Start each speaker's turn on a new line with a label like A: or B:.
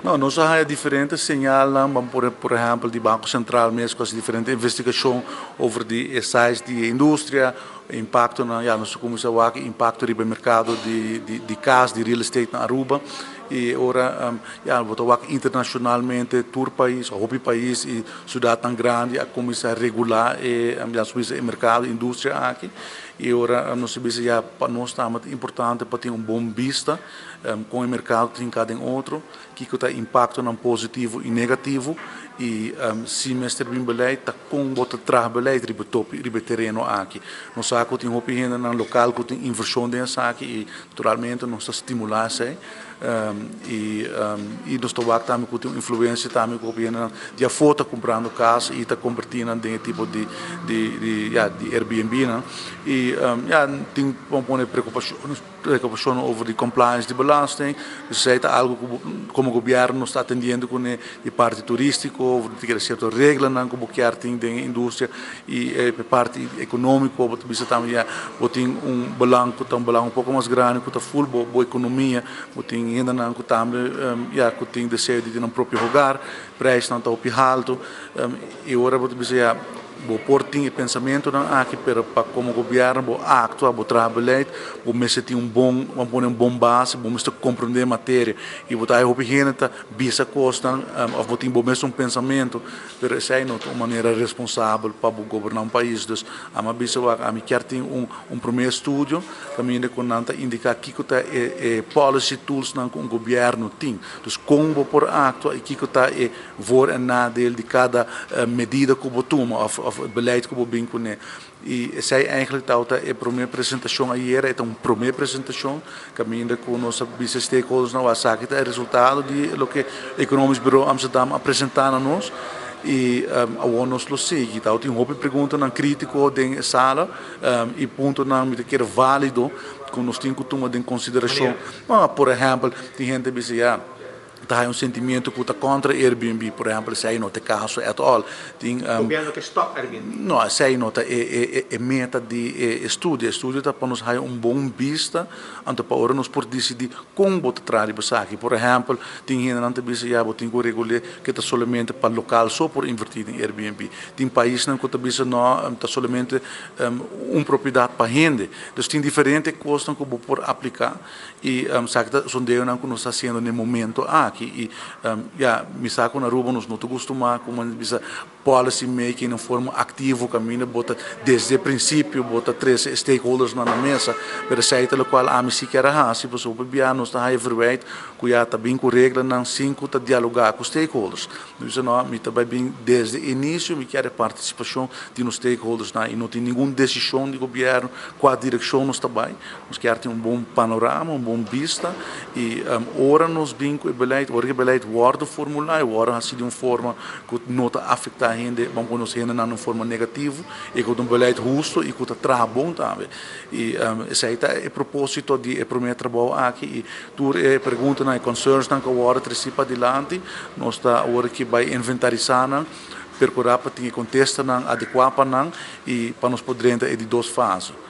A: No, nos a haya diferente señalnan, ban pone por ehempel di Banco Central mes cu a haci diferente investigacion over di e size di e industria, e impactonan, ya nos a cuminsa wak e impacto riba e mercado di di cas, di real estate na Aruba y ora ya bo ta wak internacionalmente tur pais, hopi pais y ciudadnan grandi a cuminsa regula e ya nos bisa e mercado, e industria aki y ora nos a bisa ya pa nos tambe ta importante pa tin un bon bista Kon e merkado ta hinká den otro, kiko ta e impaktonan positivo i negativo i si mester bin beleid ta kon bo ta traha beleid riba topi riba e tereno aki. Nos sa ku tin hopi hendenan lokal ku tin invershon den esaki i naturalmente nos ta stimulá esei i i nos ta wak tambe ku tin un influensia tambe ku hopi hendenan di afó ta kumprando kas i ta kombertí nan den e tipo di di di ya di Airbnb nan i ya tin por pone preokupashon. Preocupacion over di compliance di belasting, dus esey ta algo cu como gobierno nos ta atendiendo cune di parti turistico, over di kere cierto reglanan cu bo kier tin den e industria y e parti economico bo ta bisa tambe ya bo tin un belang cu ta un belang un poco mas grandi cu ta full bo bo economia, bo tin hendenan cu tambe ya cu tin deseo di tin nan propio hogar, prijsnan ta hopi halto y ora bo ta bisa ya. Bo por tin e pensamentonan aki, pero pa komo gobièrnu bo aktua, bo traha beleid, bo mester tin un bon, bo a pone un bon base, bo mester komprondé materia. I bo ta hay hopi hende ta bisa kosnan òf bo tin bo mes un pensamentu, pero esei no ta un manera responsabel pa bo goberná un pais. Dus ami a bisa wak, ami kier tin un un promé estudio kaminda ku nan ta indiká kiko ta e e policy toolsnan ku un gobièrnu tin. Dus kon bo por aktua i kiko ta e Voor en nadeel di kada medida ku bo tuma òf beleid ku bo bin kuné. I esei eigenlijk tabata e promé presentashon ayera, e ta un promé presentashon kaminda ku nos a bisa stakeholders nan esaki ta e resultado di loke Economisch Bureau Amsterdam a presentá na nos i awor nos lo sigui. Tabatin hopi preguntanan krítiko den e sala i puntonan mi ta kere válido ku nos tin ku tuma den konsiderashon. Por ehèmpel tin hende bisa ya. Ta hay un sentimiento cu ta contra Airbnb, por ehempel, esey no ta e caso at all. Tin,
B: Gobierno ke stop Airbnb?
A: No, esey no ta e e meta di e estudio. E estudio ta pa nos haya un bon bista, anto pa ora nos por dicidi con bo ta traha riba esaki. Por ehempel, tin hendenan ta bisa ya bo tin cu regul'e ke ta solamente pa local so por inverti den Airbnb. Tin paisnan cu ta bisa no, ta solamente un propiedad pa hende. Dus tin diferente cosnan cu bo por aplica. Y esaki ta sondeonan cu nos ta haciendo na e momento aki. Y ya, mi sa cu na Aruba nos no ta gustuma como nan ta bisa policy making na un forma activo caminda bo ta desde e principio bo ta trece e stakeholdersnan na mesa. Pero esey ta locual ami si kier a haci pasobra hopi bia nos ta haya verwijt cu ya ta bin cu reglanan sin cu ta dialoga cu stakeholders. Mi bisa no, mi ta bay bin desde inicio mi kier e participacion di nos stakeholdersnan y no tin ningun decision di gobierno cua direccion nos ta bay. Nos kier tin un bon panorama, un bon bista y ora nos bin cu e beleid, ora cu e beleid wordo formula, e wordo haci di un forma cu no ta afecta hende, ban pone nos hendenan di un forma negativo y cu ta un beleid husto y cu ta traha bon tambe. Y esey ta e proposito di e prome trabou aki y tur e preguntanan, e concernsnan cu a wordo treci padilanti, nos ta awor aki bay inventarisa nan, percura pa tin e contestanan adecua pa nan y pa nos por drenta e di dos fase.